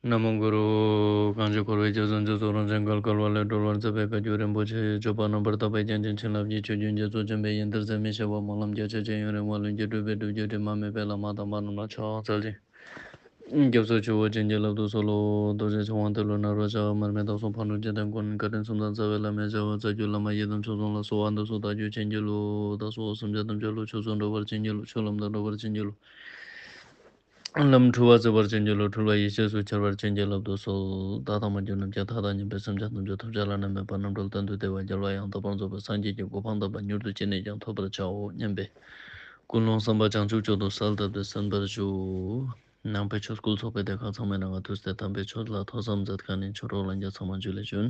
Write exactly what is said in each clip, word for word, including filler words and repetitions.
ན་མོ་གུ་རུ། གང་ཞིག་འཁོར་བའི་རྒྱ་མཚོ་འཇིགས་སུ་རུང་ཞིང་བརྒལ་དཀའ་བ་ལས་སྒྲོལ་བར་མཛད་པའི་བཀའ་བརྒྱུད་རིན་པོ་ཆེ་ཡི་སྤྱོད་པ་རྣམ་པར་དག་པའི་རྒྱན་ཅན་བྱིན་རླབས་ཀྱི་ཆུ་རྒྱུན་རྒྱ་མཚོ་ཆེན་པོའི་ཡུལ་འདིར་ཟད་མི་ཤེས་པ་སྨོན་ལམ་རྒྱ་ཆེ་ཆེན་ཡུན་རིང་བ་ལྷུན་གྱིས་གྲུབ་པའི་སྒྲུབ་བརྒྱུད་དྲི་མ་མེད་པའི་བླ་མ་དམ་པ་རྣམས་ལ་ཕྱག་འཚལ་ཅིང་། སྐྱབས་སུ་མཆིའོ། བྱིན་གྱིས་བརླབ་ཏུ་གསོལ་ལོ། རྡོ་རྗེ་འཆང་དབང་ཏེ་ལོ་ནཱ་རོ་ཞབས། མར་མི་དྭགས་གསུམ་ཕག་གྲུ་འཇིག་རྟེན་མགོན། བཀའ་དྲིན་གསུམ་དང་རྩ་བའི་བླ་མའི་ཞབས། རྩ་བརྒྱུད་བླ་མ་ཡི་དམ་ཆོས་སྲུང་ལ་གསོལ་བ་འདེབས་སོ། བདག་རྒྱུད་བྱིན་གྱིས་རློབས། བདག་སོགས་སེམས་ཅན་ཐམས་ཅད་བློ་ཆོས་སུ་འགྲོ་བར་བྱིན་གྱིས་རློབས། ཆོས་ལམ་དུ་འགྲོ་བར་བྱིན་གྱིས་རློབས། ལམ་འཁྲུལ་བ་སེལ་བར་བྱིན་གྱིས་རློབས། འཁྲུལ་བ་ཡེ་ཤེས་སུ་འཆར་བར་བྱིན་གྱིས་བརླབ་ཏུ་གསོལ། བདག་དང་མ་གྱུར་ནམ་མཁའི་མཐའ་དང་མཉམ་པའི་སེམས་ཅན་ཐམས་ཅད་ཐོབ་བྱ་བླ་ན་མེད་པ་རྣམ་གྲོལ་གཏན་དུ་བདེ་བ་རྒྱལ་བ་ཡང་དག་པར་རྫོགས་པའི་སངས་རྒྱས་ཀྱི་གོ་འཕང་དམ་པ་མྱུར་དུ་ཅི་ནས་ཀྱང་ཐོབ་པར་བྱའོ་སྙམ་པའི་ཀུན་སློང་བསམ་པ་བྱང་ཆུབ་མཆོག་ཏུ་གསལ་བཏབ་སྟེ་གསན་པར་ཞུ། ནང་པའི་ཆོས་སྐུལ་ཚོགས་པའི་སྡེ་ཁག་ཚང་མའི་ནང་ང་ཐུགས་སྟེ་དམ་པའི་ཆོས་ལ་ཐོས་བསམ་མཛད་མཁན་ནི་ཆོས་གྲོགས་ལྷན་རྒྱས་ཚང་མ་ཇུ་ལེ་ཞུན།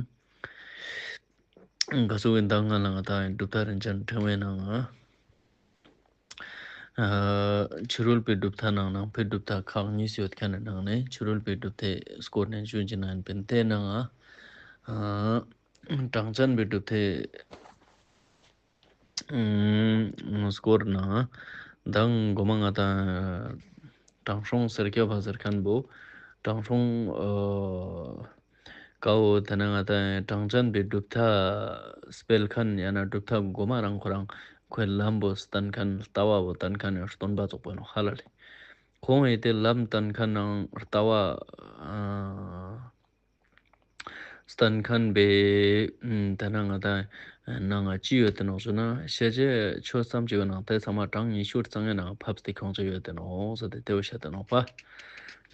ག་ཟུག་གི་མདང་ང་ལ་ང་དང་གྲུབ་མཐའ་རིན་ཆེན་ཕྲེང་བའི་ནང་ང་ཨ་ཕྱི་རོལ་པའི་གྲུབ་མཐའ་ནང་ནང་པའི་གྲུབ་མཐའ་ཁག་གཉིས་ཡོད་མཁན་ནི་ནང་ནས་ཕྱི་རོལ་པའི་གྲུབ་མཐའི་སྐོར་ནས་ཞུ་ཅེས་ན་ཡིན་པིན། དེའི་ནང་ང་ཨ་གྲངས་ཅན་པའི་གྲུབ་མཐའི་ཨུམ་སྐོར་ནང་མདང་གོ་མ་ང་དང་དྲང་སྲོང་སེར་སྐྱ་བ་ཟེར་མཁན་པོ་དྲང་སྲོང་ཨ་ཀ་བོ་དེ་ན་ང་དང་གྲངས་ཅན་པའི་གྲུབ་མཐའ་སྤེལ་མཁན་ཡང་ན་གྲུབ་མཐའ་གོ་མ་རང་ཁོ་རང་ཁོའི་ལམ་པོ་བསྟན་མཁན་ལྟ་བ་བོ་བསྟན་མཁན་ཡང་སྟོན་པ་ཙོགས་པོ་ཡིན་ནོག་ཧ་ལ་ལེ། ཁོང་ཡི་དེ་ལམ་བསྟན་མཁན་ནང་ལྟ་བ་ཨ་བསྟན་མཁན་པའི་ཨུམ་ད་ན་ང་དང་ནང་ང་ཅི་ཡོད་དེ་ནོག་ཟེར་ན་ཤེས་བྱའི་ཆོས་ཙམ་ཅིག་ཡོད་ནང་དེ་ཚང་མ་གྲངས་ཉི་ཤུ་རྩ་ལྔའི་ནང་ཕབ་སྟེ་ཁྱོང་ཅེས་ཡོད་དེ་ནོག་ཟེར་ཏེ་དེ་བོ་བཤད་དེ་ནོག་པ།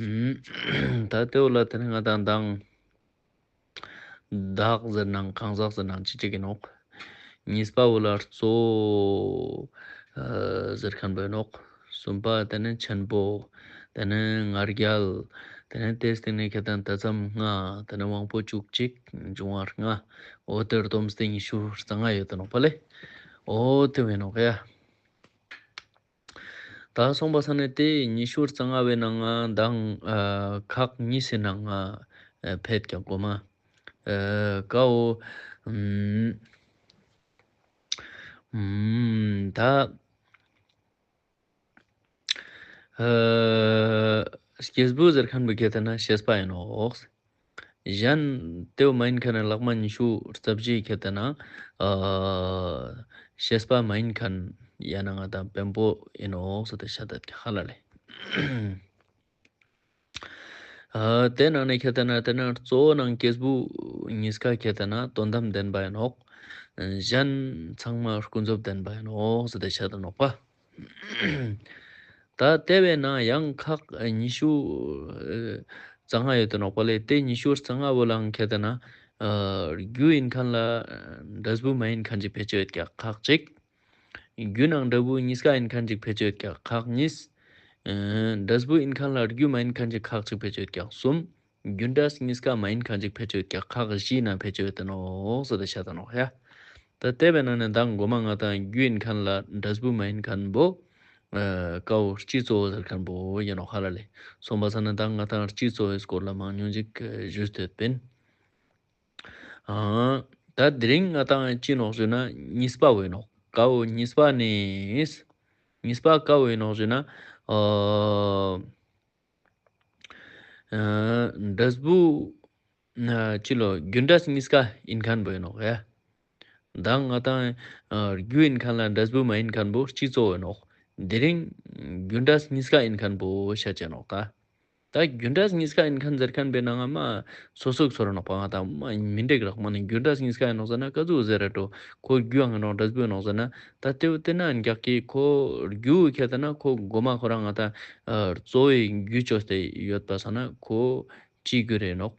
ཨུམ་ད་དེ་བོ་ལ་དེ་ནི་ང་དང་མདང་བདག་ཟེར་ནང་གང་ཟག་ཟེར་ནང་ཅི་ཅིག་ཡིན་ནོག་གཉིས་པ་བོ་ལ་གཙོ་བོ་ཨ་ཟེར་མཁན་པོ་ཡིན་ནོག་གསུམ་པ་དེ་ནི་ཆེན་པོ། དེ་ནི་ང་རྒྱལ། དེ་ནི་དེའི་སྟེང་ནས་ཁྱད་དང་དེ་ཙམ་ལྔ། དེ་ནི་དབང་པོ་བཅུ་གཅིག་འབྱུང་བ་ལྔ། འོ་དེ་བསྡོམས་ཏེ་ཉི་ཤུ་རྩ་ལྔ་ཡོད་དེ་ནོག་པ་ལེ། འོ་དེ་བོ་ཡིན་ནོག་ཡ། ད་སོང་པ་ས་ནས་དེ་ཉི་ཤུ་རྩ་ལྔ་བའི་ནང་ང་མདང་ཨ་ཁག་གཉིས་སི་ནང་ང་ཨ་ཕེད་ཀྱང་གོ་མ་ཨ་ཀ་བོ་ཨུམ་ཨུམ་ད་ཨ་སྐྱེས་བུ་ཟེར་མཁན་པོ་ཁྱད་དེ་ན་ཤེས་པ་ཡིན་ནོག་གཞན་དེ་བོ་མ་ཡིན་མཁན་ནི་ལྷག་མ་ཉི་ཤུ་རྩ་བཞི་ཁྱད་དེ་ན་ཨ་ཤེས་པ་མ་ཡིན་མཁན་ཡང་ན་ང་དང་བེམ་པོ་ཡིན་ནོག་ཟེར་ཏེ་བཤད་དེ་ཧ་ལ་ལེ། ཨ་དེ་ནང་ནས་ཁྱད་དེ་ན་དེ་ན་གཙོ་བོ་ནང་སྐྱེས་བུ་གཉིས་ཀ་ཁྱད་དེ་ན་དོན་དམ་བདེན་པ་ཡིན་ནོག་གཞན་ཚང་མ་ཀུན་རྫོབ་བདེན་པ་ཡིན་ནོག་ཟེར་ཏེ་བཤད་དེ་ནོག་པ། ད་དེ་བས་ན་ཡང་ཁག་ཉི་ཤུ་རྩ་ལྔ་ཡོད་དེ་ནོག་པ་ལེ། དེ་ཉི་ཤུ་རྩ་ལྔ་བོ་ལའང་ཁྱད་དེ་ན་ཨ་རྒྱུ་ཡིན་མཁན་ལ་འབྲས་བུ་མ་ཡིན་མཁན་ཅིག་ཕལ་ཆེར་ཡོད་ཀྱག་ཁག་ཅིག་རྒྱུ་ནང་འབྲས་བུ་གཉིས་ཀ་ཡིན་མཁན་ཅིག་ཕལ་ཆེར་ཡོད་ཀྱག་ཁག་གཉིས། ཨ་འབྲས་བུ་ཡིན་མཁན་ལ་རྒྱུ་མ་ཡིན་མཁན་ཅིག་ཁག་ཅིག་ཕལ་ཆེར་ཡོད་ཀྱག་གསུམ། རྒྱུ་འབྲས་གཉིས་ཀ་མ་ཡིན་མཁན་ཅིག་ཕལ་ཆེར་ཡོད་ཀྱག་ཁག་བཞི་ན་ཕལ་ཆེར་ཡོད་དེ་ནོག་ཟེར་ཏེ་བཤད་དེ་ནོག་ཡ། ད་དེ་བས་ན་ནི་མདང་གོ་མ་ང་དང་རྒྱུ་ཡིན་མཁན་ལ་འབྲས་བུ་མ་ཡིན་མཁན་པོ་ཨ་ཀ་བོ་སྤྱི་གཙོ་བོ་ཟེར་མཁན་པོ་ཡིན་ནོག་ཧ་ལ་ལེ། སོང་པ་ས་ན་མདང་ང་དང་སྤྱི་གཙོ་བོའི་སྐོར་ལ་མང་ཉུང་ཅིག་ཞུས་ཏེ་ཡོད་པིན། ཨ་ད་དེ་རིང་ང་དང་ཅི་ནོག་ཞུ་ན་གཉིས་པ་བོ་ཡིན་ནོག་ཀ་བོ་གཉིས་པ་ནི། གཉིས་པ་ཀ་བོ་ཡིན་ནོག་ཞུ་ན་ཨ་ཨ་འབྲས་བུ་ཨ་ཅི་ལོ་རྒྱུ་འབྲས་གཉིས་ཀ་ཡིན་མཁན་པོ་ཡིན་ནོག་ཡ། མདང་ང་དང་ཨ་རྒྱུ་ཡིན་མཁན་ལ་འབྲས་བུ་མ་ཡིན་མཁན་པོ་སྤྱི་གཙོ་བོ་ཡིན་ནོག་དེ་རིང་རྒྱུ་འབྲས་གཉིས་ཀ་ཡིན་མཁན་པོ་བཤད་ཅེས་ནོག་ད། ད་རྒྱུ་འབྲས་གཉིས་ཀ་ཡིན་མཁན་ཟེར་མཁན་པོའི་ནང་ང་མ་སོ་སོ་ཚོར་ནོག་པ། ང་དང་མ་མི་འགྲིག་རག་མ་ནི་རྒྱུ་འབྲས་གཉིས་ཀ་ཡིན་ནོག་ཟེར་ན་ཀ་ཟུག་ཟེར་ར་འགྲོ། ཁོ་རྒྱུའང་ཡིན་ནོག་འབྲས་བུ་ཡིན་ནོག་ཟེར་ན། ད་དེ་བོ་དེ་ན་འགྱག་གི་ཁོ་རྒྱུ་ཁྱད་དེ་ན་ཁོ་གོ་མ་ཁོ་རང་ང་དང་ཨ་གཙོ་བོའི་རྒྱུ་ཅོས་ཏེ་ཡོད་པ་སང་ན་ཁོ་སྤྱིའི་རྒྱུ་རེད་ནོག་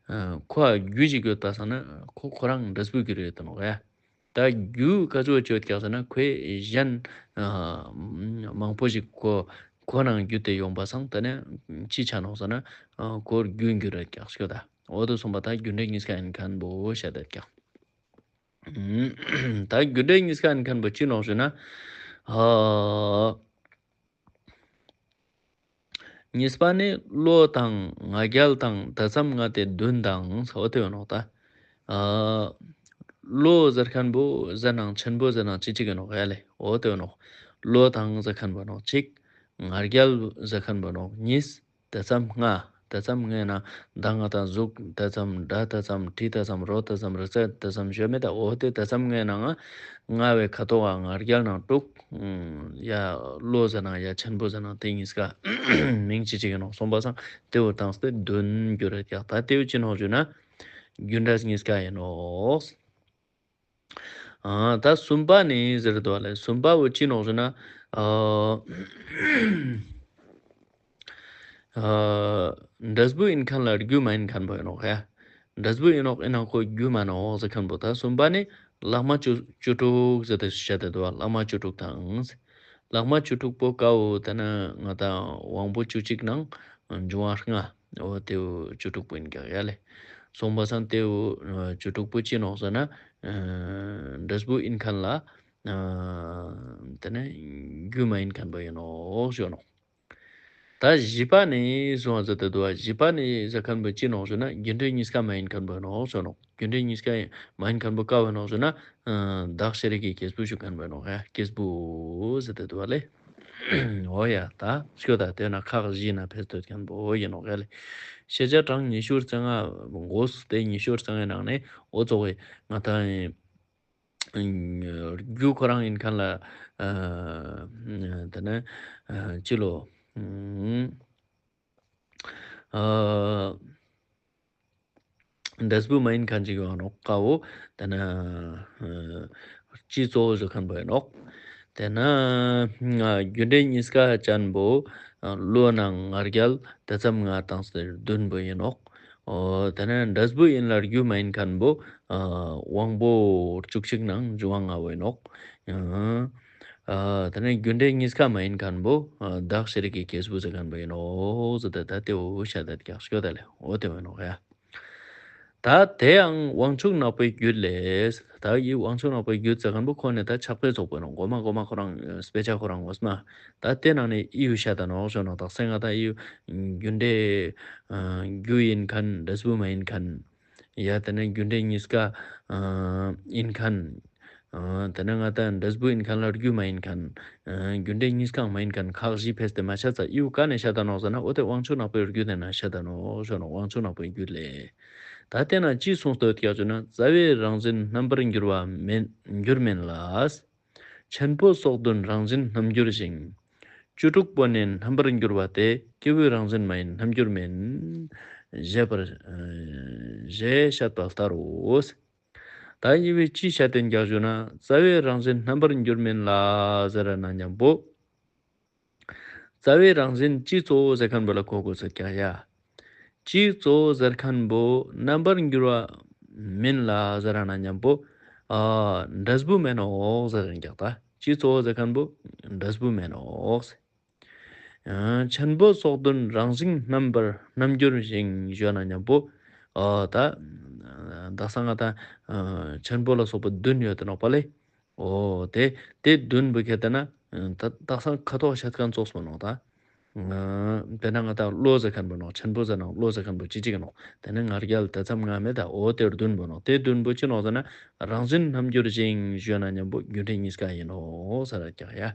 ཨ་ཁོ་རྒྱུ་ཅིག་ཡོད་པ་སང་ན་ཁོ་ཁོ་རང་འབྲས་བུའི་རྒྱུ་རེད་དེ་ནོག་ཡ། ད་རྒྱུ་ག་ཚོད་ཅོད་ཀྱག་ཟེར་ན་ཁོའི་གཞན་ཨ་མང་པོ་ཞིག་ཁོ་ཁོ་ནང་བརྒྱུད་དེ་ཡོང་པ་སང་ད་ནི་ཅི་ཆ་ནོག་ཟེར་ན་ཨ་ཁོ་རྒྱུ་འགྱུར་རེད་ཀྱག་ཤོད་ད། འོ་དེ་སོང་པ་ད་རྒྱུ་འབྲས་གཉིས་ཀ་ཡིན་མཁན་པོ་བཤད་དེ་ཀྱག་ད་རྒྱུ་འབྲས་གཉིས་ཀ་ཡིན་མཁན་པོ་ཅི་ནོག་ཞུ་ན་ཨ་གཉིས་པ་ནི་བློ་དང་ང་རྒྱལ་དང་དེ་ཙམ་ལྔ་སྟེ་བདུན་དང་ཟེར་འོ་དེ་ཡོད་ནོག་ད། ཨ་བློ་ཟེར་མཁན་པོ་ཟེར་ནང་ཆེན་པོ་ཟེར་ནང་ཅི་ཅིག་ཡོད་ནོག་ཡ་ལེ། འོ་དེ་ཡོད་ནོག་བློ་དང་ཟེར་མཁན་པོ་ནོག་གཅིག་ང་རྒྱལ་ཟེར་མཁན་པོ་ནོག་གཉིས། དེ་ཙམ་ལྔ། ཏེ་ཙམ་ངའེ་ནང་ང་ཏང་གཟུགས་ཏེ་ཙམ་སྒྲ་ཏེ་ཙམ་དྲི་ཏེ་ཙམ་རོ་ཏེ་ཙམ་རེག་ཏེ་ཙམ་ཞུ་མེད་ད། འོ་ཏེ་ཏེ་ཙམ་ངའེ་ནང་ང་ང་བའི་ཁ་ཐོག་ག་ང་རྒྱལ་ནང་དྲུག་ཡ་བློ་ཟེར་ནང་ཡ་ཆེན་པོ་ཟེར་ནང་ཏེ་གཉིས་ཀ་མིང་ཅིག་ཅིག་ཨིན་ནོག་སོང་པ་སང་ཏེ་བོ་ཏངས་ཏེ་བདུན་གྱུར་རེད་ཀྱག། ད་ཏེ་བོ་ཅི་ནོག་ཞུ་ན་རྒྱུ་འབྲས་གཉིས་ཀ་ཨིན་ནོག། ཨ་ད་གསུམ་པ་ནི་ཟེར་དུག་ལེ། གསུམ་པ་བོ་ཅི་ནོག་ཞུ་ན་ཨ་ཨ་འབྲས་བུ་ཨིན་ཁན་ལ་རྒྱུ་མ་ཨིན་ཁན་བོ་ཨིན་ནོག་ཡ། འབྲས་བུ་ཨིན་ནོག་ཨིན་ནའང་ཁོ་རྒྱུ་མན་ནོག་ཟེར་ཁན་བོ། ད་གསུམ་པ་ནི་ལྷག་མ་བཅུ་བཅུ་དྲུག་ཟེར་ཏེ་བཤད་དེ་དུག་པ། ལྷག་མ་བཅུ་དྲུག་དང་། ལྷག་མ་བཅུ་དྲུག་པོ་ཀ་བོ་ཏེ་ནེ་ང་ཏང་དབང་པོ་བཅུ་གཅིག་ནང་འབྱུང་བ་ལྔ། འོ་ཏེ་བོ་བཅུ་དྲུག་པོ་ཨིན་ཀྱག་ཡ་ལེ། སོང་པ་སང་ཏེ་བོ་བཅུ་དྲུག་པོ་ཅི་ནོག་ཟེར་ན་འབྲས་བུ་ཨིན་ཁན་ལ་ཏེ་ནེ་རྒྱུ་མ་ཨིན་ཁན་བོ་ཨིན་ནོག་ཞུ་ནོག། ད་བཞི་པ་ནི་སོང་ཟེར་ཏེ་དུག་པ། བཞི་པ་ནི་ཟེར་ཁན་བོ་ཅི་ནོག་ཞུ་ན་རྒྱུ་འབྲས་གཉིས་ཀ་མ་ཨིན་ཁན་བོ་ཨིན་ནོག་ཞུ་ནོག། རྒྱུ་འབྲས་གཉིས་ཀ་མ་ཨིན་ཁན་བོ་ཀ་བོ་ཨིན་ནོག་ཞུ་ན་བདག་ཤེས་རིག་གི་སྐྱེས་བུ་ཞུ་ཁན་བོ་ཨིན་ནོག་ཡ། སྐྱེས་བུ་ཟེར་ཏེ་དུག་པ་ལེ། འོ་ཡ་ད་ཤོད་ད། ཏེ་ན་ཁག་བཞི་ན་ཕེས་ཏེ་ཡོད་ཁན་བོ་ཨིན་ནོག་ཡ་ལེ། ཤེས་བྱ་གྲངས་ཉི་ཤུ་རྩ་ལྔ་གོས་ཏེ་ཉི་ཤུ་རྩ་ལྔའི་ནང་ནེ་འོ་ཙོགས་སི་ང་ཏང་རྒྱུ་ཁོ་རང་ཨིན་ཁན་ལ་ཨ་ཏེ་ནེ་ཨ་ཅི་ལོ་ཨ་འབྲས་བུ་མ་ཨིན་ཁན་ཅིག་ཡོང་ནོག་ཀ་བོ། ཏེ་ནེ་ཨ་སྤྱི་གཙོ་བོ་ཟེར་ཁན་བོ་ཨིན་ནོག། ཏེ་ནེ་རྒྱུ་འབྲས་གཉིས་ཀ་ཅན་བོ་བློ་ནང་ང་རྒྱལ་ཏེ་ཙམ་ང་ཏང་སྟེ་བདུན་པོ་ཨིན་ནོག། འོ་ཏེ་ནེ་འབྲས་བུ་ཨིན་ལ་རྒྱུ་མ་ཨིན་ཁན་བོ་ཨ་དབང་པོ་བཅུ་གཅིག་ནང་འབྱུང་བ་ལྔ་བོ་ཨིན་ནོག། ཨ་ཏེ་ནེ་རྒྱུ་འབྲས་གཉིས་ཀ་མ་ཨིན་ཁན་བོ་ཨ་བདག་ཤེས་རིག་གི་སྐྱེས་བུ་ཟེར་ཁན་བོ་ཨིན་ནོག་ཟེར་ཏེ་ད་ཏེ་བོ་ཤད་ད་ཀྱག་ཤོད་ད་ལེ། འོ་ཏེ་བོ་ཨིན་ནོག་ཡ། ད་དེའང་དབང་ཕྱུག་ནག་པོའི་རྒྱུད་ལས། ད་འི་དབང་ཕྱུག་ནག་པོའི་རྒྱུད་ཟེར་ཁན་བོ་ཁོ་ནི་ད་ཕྱག་དཔེ་ཙོགས་པོ་ཨིན་ནོག། གོ་མ་གོ་མ་ཁོ་རང་དཔེ་ཆ་ཁོ་རང་ངོས་མ་ད་ཏེ་ནང་ནེ་འི་བོ་ཤད་ད་ནོག་ཞུ་ནོག། དག་ས་ང་ཏང་འི་བོ་རྒྱུ་འབྲས་ཨ་རྒྱུ་ཨིན་ཁན་འབྲས་བུ་མ་ཨིན་ཁན། ཡ་ཏེ་ནེ་རྒྱུ་འབྲས་གཉིས་ཀ་ཨ་ཨིན་ཁན། ཨ་ཏེ་ནེ་ང་ཏང་འབྲས་བུ་ཨིན་ཁན་ལ་རྒྱུ་མ་ཨིན་ཁན། ཨ་རྒྱུ་འབྲས་གཉིས་ཀའང་མ་ཨིན་ཁན་ཁག་བཞི་ཕེས་ཏེ་མ་ཤད་ཙ་འི་བོ་ཀ་ནེ་ཤད་ད་ནོག་ཟེར་ན་འོ་ཏེ་དབང་ཕྱུག་ནག་པོའི་རྒྱུད་དེ་ན་ཤད་ད་ནོག་ཞུ་ནོག། དབང་ཕྱུག་ནག་པོའི་རྒྱུད་ལས། ད་ཏེ་ན་ཅི་གསུངས་ཏེ་ཡོད་ཀྱག་ཞུ་ན། རྩ་བའི་རང་བཞིན་རྣམ་པར་འགྱུར་བ་མིན་འགྱུར་མིན་ལ། ཆེན་པོ་སོགས་བདུན་རང་བཞིན་རྣམ་འགྱུར་ཞིང་། བཅུ་དྲུག་པོ་ནི་རྣམ་པར་འགྱུར་བ་སྟེ། སྐྱེས་བུའི་རང་བཞིན་མ་ཡིན་རྣམ་འགྱུར་མིན། ཞེས་པར་ཞེས་བཤད་པ་ལྟར་རོ། ད་འི་བོ་ཅི་བཤད་དེ་ཀྱག་ཞུ་ན་རྩ་བའི་རང་བཞིན་རྣམ་པར་འགྱུར་མིན་ལ་ཟེར་ན་ཉམ་པོ། རྩ་བའི་རང་བཞིན་སྤྱི་གཙོ་བོ་ཟེར་ཁན་བོ་ལ་གོ་དགོས་ས་ཀྱག་ཡ། སྤྱི་གཙོ་བོ་ཟེར་ཁན་བོ་རྣམ་པར་འགྱུར་བ་མིན་ལ་ཟེར་ན་ཉམ་པོ་ཨ་འབྲས་བུ་མན་ནོག་ཟེར་ཁན་ཀྱག། ད་སྤྱི་གཙོ་བོ་ཟེར་ཁན་བོ་འབྲས་བུ་མན་ནོག། ཨ་ཆེན་པོ་སོགས་བདུན་རང་བཞིན་རྣམ་པར་རྣམ་འགྱུར་ཞིང་ཞུ་ན་ཉམ་པོ་ཨ་ད་དག་ས་ང་ཏང་ཨ་ཆེན་པོ་ལ་སོགས་པ་བདུན་ཡོད་དེ་ནོག་པ་ལེ། འོ་ཏེ་ཏེ་བདུན་པོ་ཁྱེར་ཏེ་ན་ད་དག་ས་ཁ་ཐོག་ཤད་ཁན་ཙོགས་པོ་ནོག་ད། ཨ་ཏེ་ན་ང་ཏང་བློ་ཟེར་ཁན་བོ་ནོག། ཆེན་པོ་ཟེར་ན་བློ་ཟེར་ཁན་བོ་ཅི་ཅིག་ནོག། ཏེ་ནེ་ང་རྒྱལ་ཏེ་ཙམ་ང་མེད་ད། འོ་ཏེ་བདུན་པོ་ནོག། ཏེ་བདུན་པོ་ཅི་ནོག་ཟེར་ན་རང་བཞིན་རྣམ་འགྱུར་ཞིང་ཞུ་ན་ཉམ་པོ་རྒྱུ་འབྲས་གཉིས་ཀ་ཨིན་ནོག་ཟེར་ཀྱག་ཡ།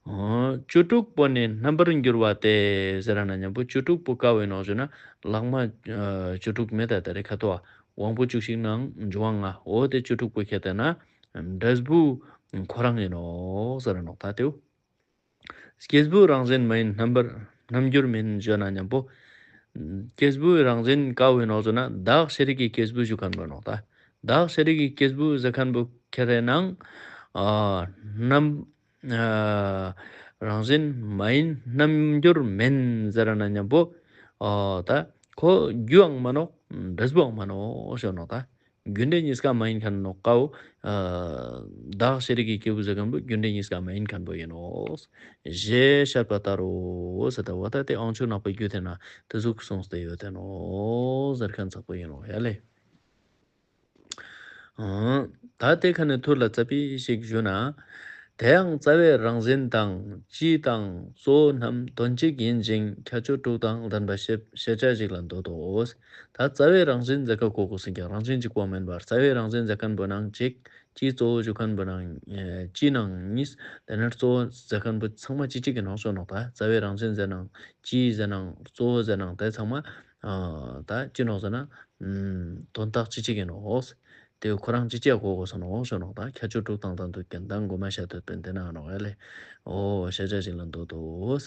ཨ་བཅུ་དྲུག་པོ་ནི་རྣམ་པར་འགྱུར་བ་སྟེ་ཟེར་ན་ཉམ་པོ་བཅུ་དྲུག་པོ་ཀ་བོ་ཨིན་ནོག་ཞུ་ན་ལྷག་མ་ཨ་བཅུ་དྲུག་མེད་ད། ཏེ་རེ་ཁ་ཐོག་དབང་པོ་བཅུ་གཅིག་ནང་འབྱུང་བ་ལྔ། འོ་ཏེ་བཅུ་དྲུག་པོ་ཁྱེར་ཏེ་ན་འབྲས་བུ་ཁོ་རང་ཨིན་ནོག་ཟེར་ནོག་ད་ཏེའུ། སྐྱེས་བུ་རང་བཞིན་མ་ཡིན་རྣམ་པར་རྣམ་འགྱུར་མིན་ཞུ་ན་ཉམ་པོ། སྐྱེས་བུའི་རང་བཞིན་ཀ་བོ་ཨིན་ནོག་ཟེར་ན་བདག་ཤེས་རིག་གི་སྐྱེས་བུ་ཞུ་ཁན་བོ་ནོག་ད། བདག་ཤེས་རིག་གི་སྐྱེས་བུ་ཟེར་ཁན་བོ་ཁྱེར་ཏེ་ན་ཨ་རྣམ་ཨ་རང་བཞིན་མ་ཡིན་རྣམ་འགྱུར་མིན་ཟེར་ན་ཉམ་པོ་ཨ་ད་ཁོ་རྒྱུའང་མན་ནོག་འབྲས་བུའང་མན་ནོག་ཞུ་ནོག་ད། རྒྱུ་འབྲས་གཉིས་ཀ་མ་ཡིན་ཁན་ནོག་ཀའོ། ཨ་བདག་ཤེས་རིག་གི་སྐྱེས་བུ་ཟེར་ཁན་བོ་རྒྱུ་འབྲས་གཉིས་ཀ་མ་ཡིན་ཁན་བོ་ཨིན་ནོག། ཞེས་བཤད་པ་ལྟར་རོ་ཟེར་ཏེ་འོ་ད་ཏེ་དབང་ཕྱུག་ནག་པོའི་རྒྱུད་དེ་ན་ཏེ་ཟུག་གསུངས་ཏེ་ཡོད་དེ་ནོག་ཟེར་ཁན་ཙོགས་པོ་ཨིན་ནོག་ཡ་ལེ། ཨ་ད་ཏེ་ཁ་ནེ་ཐུར་ལ་ཙ་པིག་ཞིག་ཞུ་ན། དེའང་རྩ་བའི་རང་བཞིན་དང་སྤྱི་དང་གཙོ་བོ་རྣམས་དོན་གཅིག་ཡིན་ཞིང་ཁྱད་ཆོས་དྲུག་དང་ལྡན་པ་ཞེས་ཤེས་བྱ་ཞིག་ལ་འདོད་དོ། ད་རྩ་བའི་རང་བཞིན་ཟེར་ཁན་གོ་དགོས་ཟེར་ཀྱག། རང་བཞིན་གཅིག་པོ་མན་པར་རྩ་བའི་རང་བཞིན་ཟེར་ཁན་བོ་ནང་གཅིག་ སྤྱི་གཙོ་བོ་ཞུ་ཁན་པོ་ནང་ཨེ་སྤྱི་ནང་གཉིས། དེ་ནས་གཙོ་བོ་ཟེར་ཁན་པོ་ཚང་མ་སྤྱི་གཅིག་གི་ནོག་ཞུ་ནོག་ད་རྩ་བའི་རང་བཞིན་ཟེར་ནང་སྤྱི་ཟེར་ནང་གཙོ་བོ་ཟེར་ནང་དེ་ཚང་མ་ཨ་ད་ཅི་ནོག་ཟེར་ན་ཨམ་དོན་དག་སྤྱི་གཅིག་གི་ནོག་དེ་ཁོ་རང་སྤྱི་གཅིག་གོ་དགོས་སོ་ནོག་ཞུ་ནོག་ད་ཁྱད་ཆོས་དྲུག་དང་ལྡན་དུས་ཀྱང་མདང་གོ་མ་བཤད་དོད་པའི་དེ་ན་ནོག་ཡ་ལེ། འོ་ཤེས་བྱ་ཞིག་ལ་འདོད་དོ།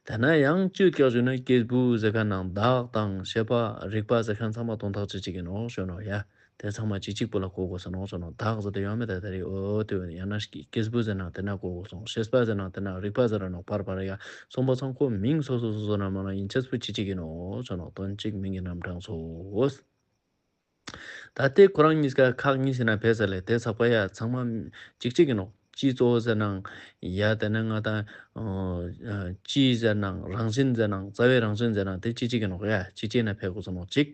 དེ་ན་ཡང་བཅུ་ཀྱག་ཞུ་ན་སྐྱེས་བུ་ཟེར་ཁན་ནང་བདག་དང་ཤེས་པ་རིག་པ་ཟེར་ཁན་ཚང་མ་དོན་དག་སྤྱི་གཅིག་གི་ནོག་ཞུ་ནོག་ཡ། དེ་ཚང་མ་སྤྱི་གཅིག་པོ་ལ་གོ་དགོས་སོ་ནོག་ཞུ་ནོག་བདག་ཟེར་དེ་ཡོང་མེད་ད་དེ་རིག་འོ་དེ་ཡང་ན་སྐྱེས་བུ་ཟེར་ན་དེ་ན་གོ་དགོས་སོང་། ཤེས་པ་ཟེར་ན་དེ་ན་རིག་པ་ཟེར་ར་ནོག་བར་བར་ཡ་གསུམ་པོ་ཚང་ཁོ་མིང་སོ་སོ་སོ་སོ་ན་མ་ན་ཡིན་ཅེས་པོ་སྤྱི་གཅིག་གི་ནོག་ཞུ་ནོག་དོན་གཅིག་མིང་གི་རྣམ་གྲངས་སོ། ད་དེ་ཁོ་རང་གཉིས་ཀ་ཁག་གཉིས་ཟེར་ན་ཕེ་ས་ལེ་དེ་ཚགས་པ་ཡ་ཚང་མ་གཅིག་གཅིག་གི་ནོག་སྤྱི་གཙོ་བོ་ཟེར་ནང་ཡ་དེ་ནས་ང་དང་ཨ་སྤྱི་ཟེར་ནང་རང་བཞིན་ཟེར་ནང་རྩ་བའི་རང་བཞིན་ཟེར་ནང་དེ་གཅིག་གཅིག་གི་ནོག་ཡ་གཅིག་གཅིག་ན་ཕེ་དགོས་སོ་ནོག་གཅིག་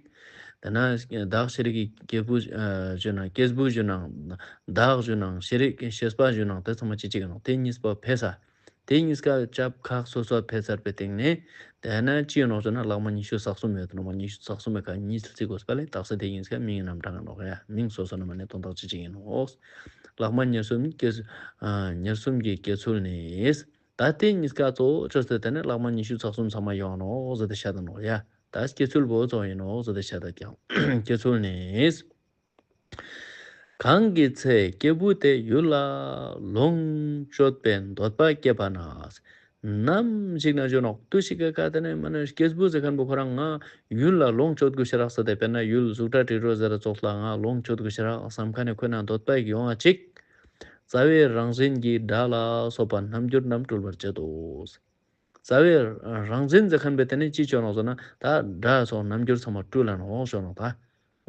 དེ་ན་བདག་ཤེས་རིག་གི་སྐྱེས་བུ་ཨ་ཞུ་ན་སྐྱེས་བུ་ཞུ་ནང་བདག་ཞུ་ནང་ཤེས་རིག་ཤེས་པ་ཞུ་ནང་དེ་ཚང་མ་གཅིག་གཅིག་གི་ནོག་དེ་གཉིས་པོ་ཕེ་ས། དེ་གཉིས་ཀ་ཆབ་ཁག་སོ་སོ་ཕེ་ཚར་བའི་སྟེང་ནས་དེ་ན་ཅི་ཡོད་ནོག་ཟེར་ན་ལྷག་མ་ཉི་ཤུ་རྩ་གསུམ་ཡོད་ནོག་མ་ཉི་ཤུ་རྩ་གསུམ་མེད་ཀ་གཉིས་ལ་རྩི་དགོས་པ་ལས་དག་ས་དེ་གཉིས་ཀ་མིང་རྣམ་གྲངས་ནོག་ཡ། མིང་སོ་སོ་ན་མ་ནས་དོན་དག་སྤྱི་གཅིག་ཡིན་ནོག་ལྷག་མ་ཉེར་གསུམ་སྐྱེ་ཚུལ་ཨ་ཉེར་གསུམ་གྱི་སྐྱེ་ཚུལ་ནི། ད་དེ་གཉིས་ཀ་གཙོ་བོ་ཅོས་ཏེ་དེ་ནས་ལྷག་མ་ཉི་ཤུ་རྩ་གསུམ་ཚང་མ་ཡོང་ནོག་ཟེར་ཏེ་བཤད་ད་ནོག་ཡ། ད་སྐྱེ་ཚུལ་བོ་གཙོ་བོ་ཡིན་ནོག་ཟེར་ཏེ་བཤད་ད་ཀྱང་སྐྱེ་ཚུལ་ནི། གང་གི་ཚེ་སྐྱེས་བུ་དེ་ཡུལ་ལ་ལོངས་སྤྱོད་པའི་འདོད་པ་སྐྱེས་པ་ན། ནམ་ཞིག་ན་ཞུ་ནོག་དུས་ཤིག་ག་ཀ་དེ་ནས་མ་ནས་སྐྱེས་བུ་ཟེར་ཁན་པོ་ཁོ་རང་ང་ཡུལ་ལ་ལོངས་སྤྱོད་དགོས་ཤེས་རག་ས་དེ་དཔེར་ན་ཡུལ་གཟུགས་སྒྲ་དྲི་རོ་ཟེར་ར་ཙོགས་ལ་ང་ལོངས་སྤྱོད་དགོས་ཤེས་རག་བསམ་ཁན་ནི་ཁོ་ན་འདོད་པ་ཡོང་བ་ཅིག་རྩ་བའི་རང་བཞིན་གྱི་སྒྲ་ལ་སོགས་པ་རྣམ་འགྱུར་རྣམས་སྤྲུལ་པར་བྱེད་དོ། རྩ་བའི་རང་བཞིན་ཟེར་ཁན་པོ་དེ་ནི་ཅི་ཅོ་ནོག་ཟེར་ན་ད་སྒྲ་སོགས་རྣམ་འགྱུར་ཚང་མ་སྤྲུལ་ལ་ནོག་ཞུ་ནོག་ད་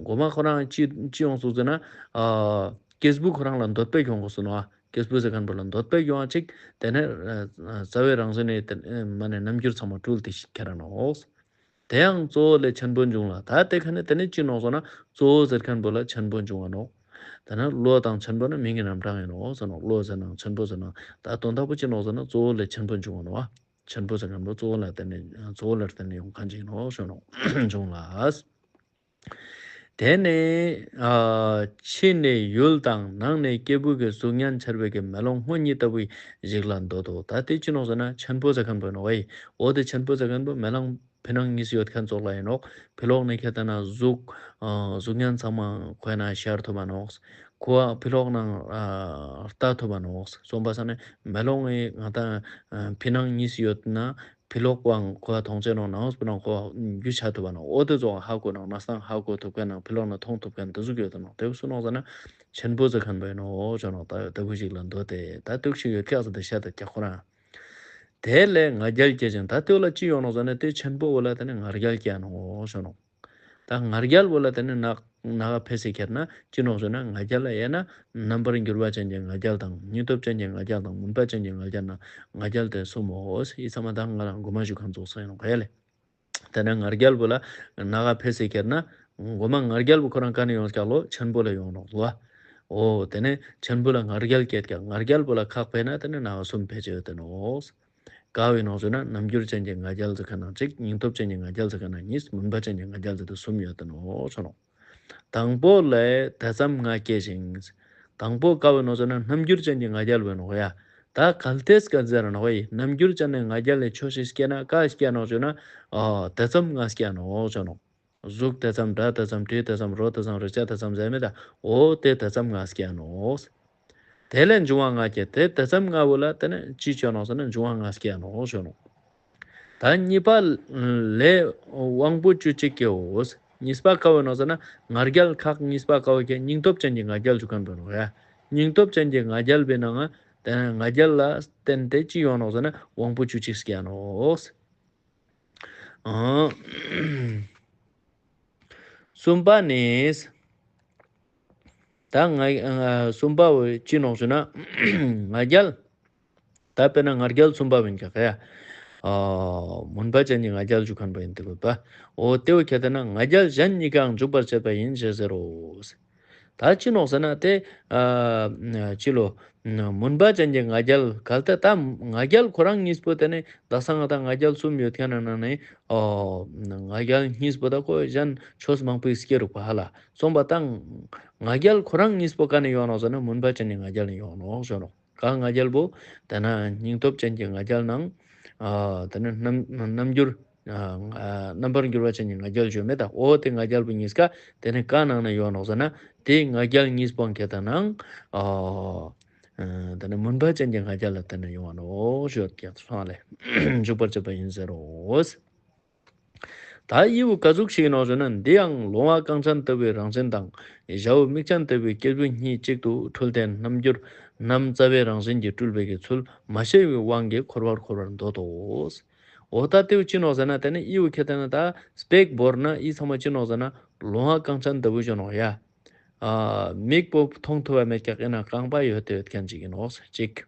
གོ་མ་ཁོ་རང་ཅི་ཅི་ཡོང་སུག་ཟེར་ན་ཨ་སྐྱེས་བུ་ཁོ་རང་ལ་འདོད་པ་ཡོང་དགོས་སོ་ནོག་སྐྱེས་བུ་ཟེར་ཁན་པོ་ལ་འདོད་པ་ཡོང་བ་ཅིག་དེ་ནས་ཨ་རྩ་བའི་རང་བཞིན་ནི་དེ་མ་ནས་རྣམ་འགྱུར་ཚང་མ་སྤྲུལ་ཏེ་ཁྱེར་ར་ནོག་དེ་ཡང་གཙོ་བོ་ལས་ཆེན་པོ་འབྱུང་ལ། ད་དེ་ཁ་ནས་དེ་ནས་ཅི་ནོག་ཟེར་ན་གཙོ་བོ་ཟེར་ཁན་པོ་ལ་ཆེན་པོ་འབྱུང་བ་ནོག་དེ་ན་བློ་དང་ཆེན་པོ་ནི་མིང་གི་རྣམ་གྲངས་ཡིན་ནོག་ཟེར་ནོག་བློ་ཟེར་ནང་ཆེན་པོ་ཟེར་ནང་ད་དོན་དག་པོ་ཅི་ནོག་ཟེར་ན་གཙོ་བོ་ལས་ཆེན་པོ་འབྱུང་བ་ནོག་ཆེན་པོ་ཟེར་ཁན་པོ་གཙོ་བོ་ལ་བརྟེན་ནས་གཙོ་བོ་ལ་བརྟེན་ནས་ཡོང་ཁན་ཅིག་ནོག་ཞུ་ནོག་འབྱུང་ལ། དེ་ནས་ཨ་ཕྱི་ནས་ཡུལ་དང་ནང་ནས་སྐྱེས་བུ་གི་གཟུགས་བརྙན་འཆར་བའི་གི་མེ་ལོང་སྔོ་ཉིད་ལྟ་བུའི་ཞིག་ལ་འདོད་དོ། ད་དེ་ཅི་ནོག་ཟེར་ན་ཆེན་པོ་ཟེར་ཁན་པོ་ནོག་ཨེ། འོ་དེ་ཆེན་པོ་ཟེར་ཁན་པོ་མེ་ལོང་ཕི་ནང་གཉིས་ཡོད་ཁན་ཙོགས་ལ་ཡིན་ནོག་ཕི་ལོགས་ནས་ཁྱེར་ཏེ་ན་གཟུགས་ཨ་གཟུགས་བརྙན་ཚང་མ་ཁོ་ན་ཤར་ཐུབ་པ་ནོག་ཁོ་ཕི་ལོགས་ནང་ཨ་ལྟ་ཐུབ་པ་ནོག་གསུངས་པ་ས་ནས་མེ་ལོང་ངི་ང་ད་ཨ་ཕི་ནང་གཉིས་ཡོད་ན་ཕི་ལོགས་པའང་ཁོ་མཐོང་ཆེན་ནོག་ནང་སྤུ་ནང་ཁོ་རྒྱུ་ཆ་ཐུབ་པ་ནོག་འོ་དེ་ཙོགས་ཧ་གོ་ནང་ན་སང་ཧ་གོ་ཐུབ་ཁན་ནང་ཕི་ལོགས་ནས་མཐོང་ཐུབ་ཁན་དེ་ཟུག་ཡོད་ནོག་དེ་བོ་སུ་ནོག་ཟེར་ན་ཆེན་པོ་ཟེར་ཁན་པོ་ཡིན་ནོག་ཞུ་ནོག་ད་ལྟ་བུ་ཞིག་ལ་འདོད་དེ་ད་དུག་ཞིག་ཡོད་ཁན་ཟེར་ཏེ་བཤད་ད་ཀྱག་ཁོ་རང་། དེ་ལས་ང་རྒྱལ་སྐྱེ་ཞིང་། ད་དེ་བོ་ལ་ཅི་ཡོང་ནོག་ཟེར་ན་དེ་ཆེན་པོ་བོ་ལ་དེ་ནི་ང་རྒྱལ་སྐྱེ་ནོག་ཞུ་ནོག་ད་ང་རྒྱལ་བོ་ལ་དེ་ནི་ནག་ནག་ཕེ་སེ་ཁྱེར་ན་ཅི་ནོག་ཞུ་ན་ང་རྒྱལ་ལ་ཡེ་ན་རྣམ་པར་འགྱུར་བ་ཅན་གྱི་ང་རྒྱལ་དང་སྙིང་སྟོབས་ཅན་གྱི་ང་རྒྱལ་དང་མུན་པ་ཅན་གྱི་ང་རྒྱལ་ན་ང་རྒྱལ་དེ་གསུམ་མོ། འི་ཚང་མ་ད་ང་ལ་གོ་མ་ཞུ་ཁན་ཙོགས་སོ་ཡིན་ནོག་ཡ་ལེ། དེ་ནས་ང་རྒྱལ་བོ་ལ་ནག་ཕེ་སེ་ཁྱེར་ན་གོ་མ་ང་རྒྱལ་བོ་ཁོ་རང་ཀ་ནས་ཡོང་ཀྱག་ལོ་ཆེན་པོ་ལ་ཡོང་ནོག་ལོ། འོ་དེ་ནས་ཆེན་པོ་ལ་ང་རྒྱལ་སྐྱེད་ཀྱག་ང་རྒྱལ་བོ་ལ་ཁག་ཕེ་ན་དེ་ནས་ནག་གསུམ་ཕེ་ཅེ་ཡོད་དེ་ནོག་ག་བོ་ཡིན་ནོག་ཟེར་ན་རྣམ་འགྱུར་ཅན་གྱི་ང་རྒྱལ་ཟེར་ཁན་ནང་གཅིག་སྙིང་སྟོབས་ཅན་གྱི་ང་རྒྱལ་ཟེར་ཁན་ནང་གཉིས་མུན་པ་ཅན་གྱི་ང་རྒྱལ་ཟེར་ཏེ་གསུམ་ཡོད་དེ་ནོག་ཞུ་ནོག་དང་པོ་ལས་དེ་ཙམ་ང་སྐྱེ་ཞིང་། དང་པོ་ག་བོ་ཡིན་ནོག་ཟེར་ན་རྣམ་འགྱུར་ཅན་གྱི་ང་རྒྱལ་བོ་ཡིན་ནོག་ཡ། ད་གལ་ཏེ་སྐད་ཟེར་ནོག་ཡ། རྣམ་འགྱུར་ཅན་ནི་ང་རྒྱལ་ལས་ཆོས་ཤིག་སྐྱེ་ན་ག་སྐྱེ་ནོག་ཞུ་ན། ཨ་དེ་ཙམ་ང་སྐྱེ་ནོག་ཞུ་ནོག་གཟུགས་དེ་ཙམ་སྒྲ་དེ་ཙམ་དྲི་དེ་ཙམ་རོ་དེ་ཙམ་རེག་བྱ་དེ་ཙམ་ཟེར་མེད་ད། འོ་དེ་དེ་ཙམ་ང་སྐྱེ་ནོག་དེ་ལས་འབྱུང་བ་ལྔ་སྐྱེ། དེ་དེ་ཙམ་ལྔ་བོ་ལ་དེ་ནས་ཅི་ཅོ་ནོག་ཟེར་ན་འབྱུང་བ་ལྔ་སྐྱེ་ནོག་ཞུ་ནོག་ད་གཉིས་པ་ལས་དབང་པོ་བཅུ་གཅིག་སྐྱེའོ། གཉིས་པ་ག་བོ་ཡིན་ནོག་ཟེར་ན་ང་རྒྱལ་ཁག་གཉིས་པ་ག་བོ་སྐྱེ་སྙིང་སྟོབས་ཅན་གྱི་ང་རྒྱལ་ཞུ་ཁན་བོ་ཡིན་ནོག་ཡ། སྙིང་སྟོབས་ཅན་གྱི་ང་རྒྱལ་བོའི་ནང་ང་དེ་ནས་ང་རྒྱལ་ལ་བརྟེན་ཏེ་ཅི་ཡོང་ནོག་ཟེར་ན་དབང་པོ་བཅུ་གཅིག་སྐྱེ་ནོག་གསུམ་པ་ནི། ད་ང་ཨ་གསུམ་པ་བོ་ཅི་ནོག་ཞུ་ན་ང་རྒྱལ། ད་དཔེར་ན་ང་རྒྱལ་གསུམ་པ་བོ་ཡིན་ཀྱག་ཡ། ཨ་མུན་པ་ཅན་གྱི་ང་རྒྱལ་ཞུ་ཁན་བོ་ཡིན་དེ་གོ་པ། འོ་དེ་བོ་ཁྱེར་ཏེ་ན་ང་རྒྱལ་གཞན་གཉིས་ཀའང་འཇུག་པར་བྱེད་པ་ཡིན་ཞེས་ཟེར་རོ། ད་ཅི་ནོག་ཟེར་ན་དེ་ཨ་ཅི་ལོ། མུན་པ་ཅན་གྱི་ང་རྒྱལ་གལ་ཏེ་ད་ང་རྒྱལ་ཁོ་རང་གཉིས་པོ་དེ་ནི་ད་སང་ང་ད་ང་རྒྱལ་གསུམ་ཡོད་མཁན་ནང་ནས་ཨོ་ང་རྒྱལ་གཉིས་པོ་ད་ཁོ་གཞན་ཆོས་མང་པོའི་སྐྱེ་རུག་པ་ཧ་ལ་སོང་པ་དང་། ང་རྒྱལ་ཁོ་རང་གཉིས་པོ་ག་ནས་ཡོང་ནོག་ཟེར་ན་མུན་པ་ཅན་གྱི་ང་རྒྱལ་ནས་ཡོང་ནོག་ཞུ་ནོག་ག་ང་རྒྱལ་པོ་དེ་ན་སྙིང་སྟོབས་ཅན་གྱི་ང་རྒྱལ་ནང་ཨ་དེ་ནི་རྣམ་རྣམ་འགྱུར་ཨ་རྣམ་པར་འགྱུར་བ་ཅན་གྱི་ང་རྒྱལ་ཞུ་མེད་ད། འོ་དེ་ང་རྒྱལ་པོ་གཉིས་ཀ་དེ་ནི་ག་ནང་ནས་ཡོང་ནོག་ཟེར་ན་དེ་ང་རྒྱལ་གཉིས་པོ་ཁྱེད་ད་ནང་ཨ་དེ་ནི་མུན་པ་ཅན་གྱི་ང་རྒྱལ་ལ་དེ་ནི་ཡོང་བ་ནོག་ཞུ་ཡོད་ཀྱང་སོང་ལེ་འཇུག་པར་བྱེད་པ་ཡིན་ཟེར་རོ། ད་ཡིའུ་ག་ཟུག་ཞིག་ནོག་ཞུ་ན་འདི་ཡང་ལོང་བ་རྐང་ཅན་ལྟ་བུའི་རང་བཞིན་དང་། ཞ་བོ་མིག་ཅན་ལྟ་བུའི་སྐྱེས་བུ་གཉིས་གཅིག་ཏུ་འཁྲུལ་ཏེ་རྣམ་འགྱུར་རྣམ་རྩ་བའི་རང་བཞིན་གྱིས་སྤྲུལ་པའི་གི་ཚུལ་མ་ཤེས་པའི་དབང་གིས་འཁོར་བར་འཁོར་བར་འདོད་དོ། འོ་ད་དེའུ་ཅི་ནོག་ཟེར་ན་དེ་ནི་ཡིའུ་ཁྱེད་དེ་ན་ད་སྤེག་བོར་ན་ཡི་ཚང་མ་ཅི་ནོག་ཟེར་ན་ལོང་བ་རྐང་ཅན་ལྟ་བུ་ཞིག་ནོག་ཡ། ཨ་མིག་པོ་མཐོང་ཐུབ་པ་མེད་ཀྱག་ཡིན་ན་རྐང་པ་ཡོད་དེ་ཡོད་མཁན་ཅིག་ཡིན་ནོག་ཟེར་གཅིག་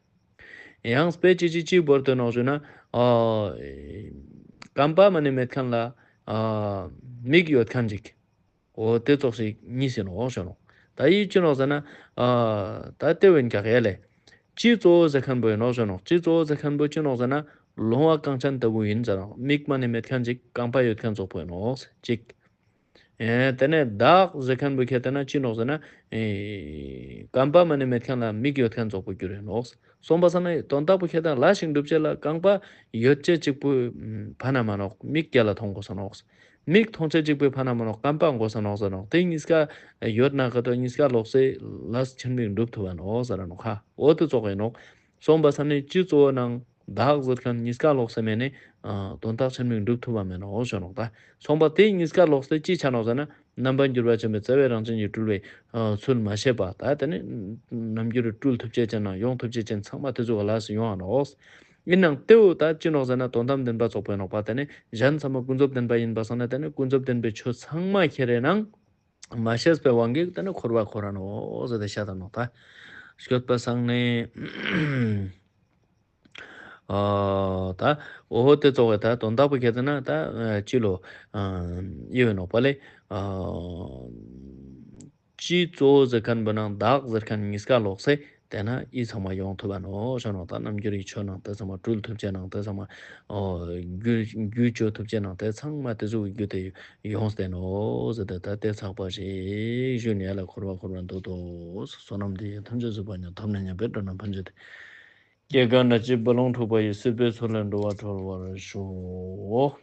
ཡང་སྤེ་ཅི་ཅི་ཅི་བོར་ཏེ་ནོག་ཞུ་ན། ཨ་རྐང་པ་མ་ནེ་མེད་མཁན་ལ་ཨ་མིག་ཡོད་མཁན་ཅིག་འོ་དེ་ཙོགས་ཤིག་གཉིས་ཡིན་ནོག་ཞུ་ནོག་ད་ཡིའུ་ཅི་ནོག་ཟེར་ན། ཨ་ད་དེ་བོ་ཡིན་ཀྱག་ཡ་ལེ། སྤྱི་གཙོ་བོ་ཟེར་མཁན་པོ་ཡིན་ནོག་ཞུ་ནོག་སྤྱི་གཙོ་བོ་ཟེར་མཁན་པོ་ཅི་ནོག་ཟེར་ན། ལོང་བ་རྐང་ཅན་ལྟ་བུ་ཡིན་ཟེར་ནོག་མིག་མ་ནེ་མེད་མཁན་ཅིག་རྐང་པ་ཡོད་མཁན་ཙོགས་པོ་ཡིན་ནོག་ཅིག་ཨེ་དེ་ནས་བདག་ཟེར་མཁན་པོ་ཁྱེད་དེ་ན་ཅི་ནོག་ཟེར་ན། ཨེ་རྐང་པ་མ་ནེ་མེད་མཁན་ལ་མིག་ཡོད་མཁན་ཙོགས་པོ་འགྱུར་ཡོད་ནོག་སོང་པ་སང་ན་དོན་དག་པོ་ཁྱེད་དེ་ལ་ཞིག་འགྲུབ་ཅེས་ལ་རྐང་པ་ཡོད་ཅེས་གཅིག་པུ་ཕན་ན་མ་ནོག་མིག་རྒྱལ་ལ་མཐོང་དགོས་ས་ནོག་མིག་མཐོང་ཅེས་གཅིག་པུ་ཕན་ན་མ་ནོག་རྐང་པ་དགོས་ས་ནོག་ཟེར་ནོག་དེ་གཉིས་ཀ་ཡོད་ན་ག་དོ་གཉིས་ཀ་ལོག་སེ་ལ་ཆེན་མིག་འགྲུབ་ཐུབ་བ་ནོག་ཟེར་ར་ནོག་ཧ། འོ་དེ་ཙོགས་ཡིན་ནོག་སོང་པ་སང་ན་སྤྱི་གཙོ་བོ་ནང་བདག་ཟེར་མཁན་གཉིས་ཀ་ལོག་སེ་མེད་ནས་ཨ་དོན་དག་ཆེན་མོ་འགྲུབ་ཐུབ་པ་མེད་ནོག་ཞུ་ནོག་ད་སོང་པ་དེ་གཉིས་ཀ་ལོག་སེ་ཅི་ཆ་ནོག་ཟེར་ན་རྣམ་པར་འགྱུར་བ་ཅན་པའི་རྩ་བའི་རང་བཞིན་གྱིས་སྤྲུལ་བའི་ཨ་ཚུལ་མ་ཤེས་པ་ད་དེ་ནི་རྣམ་འགྱུར་སྤྲུལ་ཐུབ་ཅེས་ཅན་ན་ཡོང་ཐུབ་ཅེས་ཅན་ཚང་མ་དེ་ཟུག་ག་ལ་སེ་ཡོང་ང་ནོག་ཡིན་ནའང་དེའུ་ད་ཅི་ནོག་ཟེར་ན་དོན་དམ་བདེན་པ་ཙོགས་པོ་ཡིན་ནོག་པ་དེ་ནི་གཞན་ཚང་མ་ཀུན་རྫོབ་བདེན་པ་ཡིན་པ་སང་ན་དེ་ནི་ཀུན་རྫོབ་བདེན་པའི་ཆོས་ཚང་མ་ཁྱེར་རེ་ནང་མ་ཤེས་པའི་དབང་གིས་དེ་ནི་འཁོར་བ་འཁོར་ར་ནོག་ཟེར་ཏེ་བཤད་ད་ནོག་ད་སྐྱོད་པ་སང་ནས། ཨ་ད་འོ་དེ་ཙོགས་པའི་ད་དོན་དག་པོ་ཁྱེད་དེ་ན་ད་ཨ་ཅི་ལོ་ཨ་ཡོད་ནོག་པ་ལེ། ཨ་སྤྱི་གཙོ་བོ་ཟེར་མཁན་པོ་ནང་བདག་ཟེར་མཁན་གཉིས་ཀ་ལོག་སེ་དེ་ན་ཡི་ཚང་མ་ཡོང་ཐུབ་བ་ནོག་ཞུ་ནོག་ད་རྣམ་འགྱུར་ཡི་ཆོས་ནང་དེ་ཚང་མ་སྤྲུལ་ཐུབ་ཅེས་ནང་དེ་ཚང་མ་ཨོ་རྒྱུ་རྒྱུ་བཅོ་ཐུབ་ཅེས་ནང་དེ་ཚང་མ་དེ་ཟུག་གི་རྒྱུ་དེ་ཡོངས་ཏེ་ནོག་ཟེར་ཏེ་ད་དེ་ཚགས་པ་ཞིག་ཞུ་ནས་ལ་འཁོར་བ་འཁོར་བ་འདོད་དོ། བསོད་ནམས་འདི་ཡིས་ཐམས་ཅད་གཟིགས་པ་ཉིད། ཐོབ་ནས་ཉེས་པའི་དགྲ་རྣམས་ཕམ་བྱས་ཏེ། སྐྱེ་རྒ་ན་འཆིའི་རྦ་ཀློང་འཁྲུགས་པ་ཡི། སྲིད་པའི་མཚོ་ལས་འགྲོ་བ་སྒྲོལ་བར་ཤོག།